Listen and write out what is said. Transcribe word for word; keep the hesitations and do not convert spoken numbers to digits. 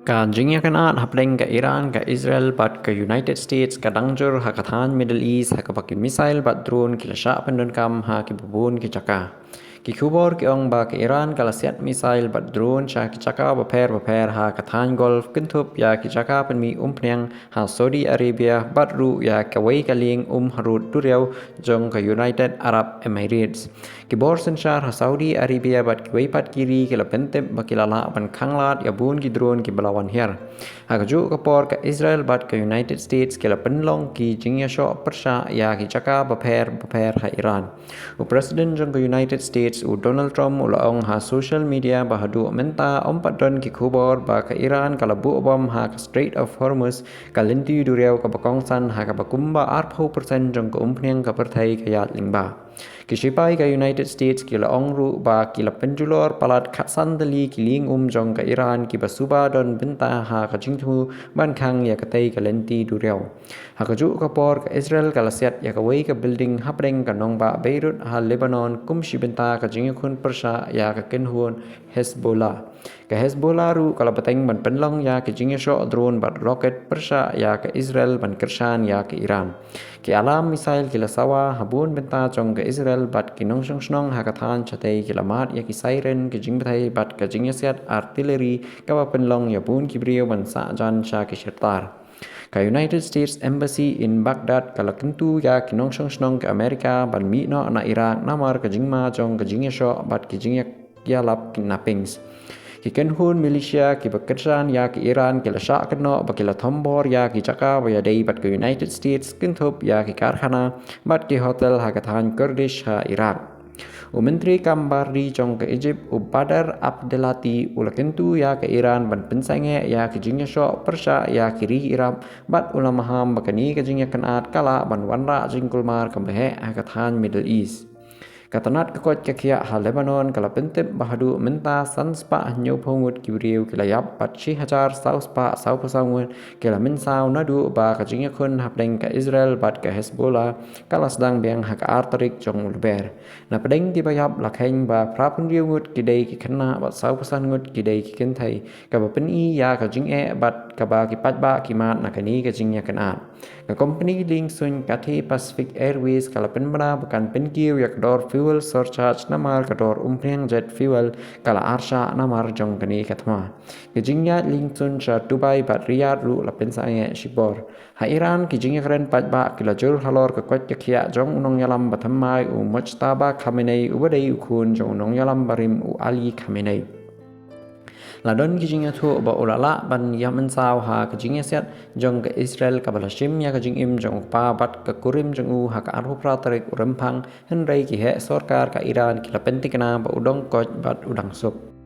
Ka jingïakynad hapdeng ka Iran, ka Israel bad ka United States ka dang jur ha ka thaiñ Middle East, ha kaba ki missile bad drone ki la shah pyndonkam ha kiba bun ki jaka. Ki khubor ki ong ba ka Iran ka la siat missile bad drone sha ki jaka bapher bapher ha ka thaiñ Gulf, kynthup ïa ki jaka pynmih umphniang ha Saudi Arabia bad ruh ïa kawei ka lieng um harud duriaw jong ka United Arab Emirates. Ki bor synshar ha Saudi Arabia bad kiwei pat ki ri ki la pyntip ba ki la lah ban khanglad ïa bun ki drone kiba la wan hiar. Ha kajuh ka por, ka Israel bad ka United States ki la pynlong ki jingïashoh pyrshah ïa ki jaka bapher bapher ha Iran. U President jong ka United States, u Donald Trump, u la ong ha social media ba haduh mynta ym pat don ki khubor ba ka Iran ka la buh bom ha ka Strait of Hormuz, ka lynti duriaw kaba kongsan ha kaba kumba arphew percent jong ka umphniang ka pyrthei ka ïaid lyngba. Ki shipai ka United States ki la ong ruh ba ki la pynjulor palat khatsan tylli ki lieng um jong ka Iran kiba suba don bynta ha ka jingthmu ban khang ïa katei ka lynti duriaw. Ha kajuh ka por, ka Israel ka la siat ïa kawei ka building hapdeng ka nongbah Beirut ha Lebanon kum shi bynta ka jingïakhun pyrshah ïa ka kynhun Hezbollah. Ka Hezbollah ruh ka la bteng ban pynlong ïa ka jingïashoh drone bad rocket pyrshah ïa ka Israel ban kyrshan ïa ka Iran. Ki alarm missile ki la sawa ha bun bynta jong ka Israel bad ki nongshong shnong ha ka thaiñ shatei ki la mad ïa ki siren, ki jingbthei bad ka jingïasiat artillery kaba pynlong ïa bun ki briew ban sah jan sha ki shirtar. Ka United States Embassy in Baghdad ka la kyntu ïa ki nongshong shnong ka Amerika ban mih noh na Iraq namar ka jingma jong ka jingïashoh bad ki jingïa ïalap kidnappings. Ki kynhun militia kiba kyrshan ïa ka Iran ki la shah kynnoh ba ki la thombor ïa ki jaka ba ïadei bad ka United States, kynthup ïa ki karkhana bad ki hotel ha ka thaiñ Kurdish ha Iraq. U Myntri Kam Bardi jong ka Egypt, u Badr Abdelati, u la kyntu ïa ka Iran ban pynsangeh ïa ki jingïashoh pyrshah ïa ki ri Arab bad u la maham ba kane ka jingïakynad ka lah ban wanrah jingkulmar kaba heh ha ka thaiñ Middle East. Ka tnat ka koit ka khiah ha Lebanon ka la pyntip ba haduh mynta san spah hynñiewphew ngut ki briew ki la ïap bad shi hajar saw spah sawphew saw ngut ki la mynsaw naduh ba ka jingïakhun hapdeng ka Israel bad ka Hezbollah ka la sdang biang ha ka ar tarik jong u Lber. Na pdeng kiba ïap la kheiñ ba phra phew hynriew ngut ki dei ki khynnah bad sawphew san ngut ki dei ki kynthei, kaba pyni ïa ka jingeh bad kaba ki paidbah ki mad na kane ka jingïakynad. Ka kompani liengsuiñ Cathay Pacific Airways ka la pynbna ba kan pynkiew ïa ka dor fuel surcharge namar ka dor umphniang jet fuel ka la arshah namar jong kane ka thma. Ka jingïaid liengsuiñ sha Dubai bad Riyadh ruh la pynsangeh shibor. Ha Iran, ki jingïakren paidbah ki la jur halor ka koit ka khiah jong u nongïalam bathymmai, u Mojtaba Khamenei, uba dei u khun jong u nongïalam barim, u Ali Khamenei. La don ki jingïathuh ba u la lah ban ïamynsaw ha ka jingïasiat jong ka Israel kaba la shim ïa ka jingim jong u kpa bad ka kurim jong u ha ka arphew phra tarik u Rymphang, hynrei ki heh sorkar ka Iran ki la pyntikna ba u dang koit bad u dang suk.